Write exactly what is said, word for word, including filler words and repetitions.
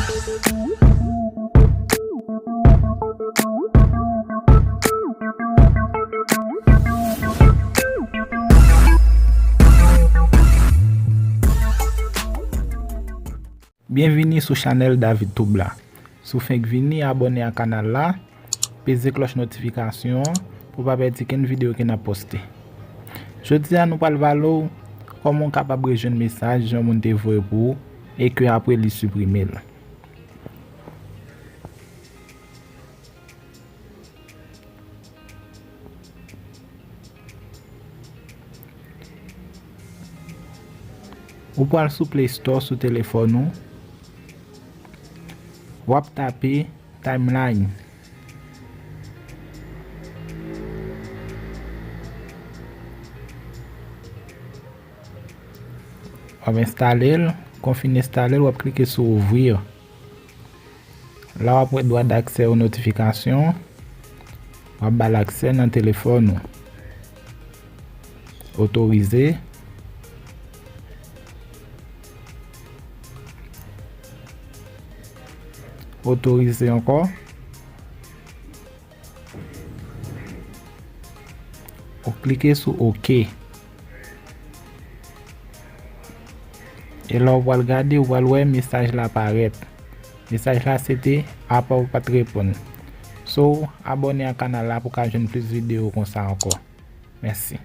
Byenvini sou chanèl David Tube la. Si w fenk vini, abòne ak kanal la, peze klòch notifikasyon an pou w pa pèdi kenn videyo ke n ap poste. Jodi a, nou pral pale w kòman w kapab rejwenn mesaj yon moun te voye pou ou e ke apre li siprime l. Ou pral sou Play Store sou telefòn ou. W ap tape Timeline. W ap enstale l. Kon w fin enstale l, w ap klike sou Ouvrir. La w ap wè dwa d'aksè o notifikasyon. W ap ba l aksè nan telefòn ou. Otorize. Otorize ankò. Ou klike sou OK. E la w pral gade, w pral wè mesaj la parèt. Mesaj la se te apa w pa t reponn. So, abòne ak kanal la pou w ka jwenn plis videyo konsa ankò. Mèsi.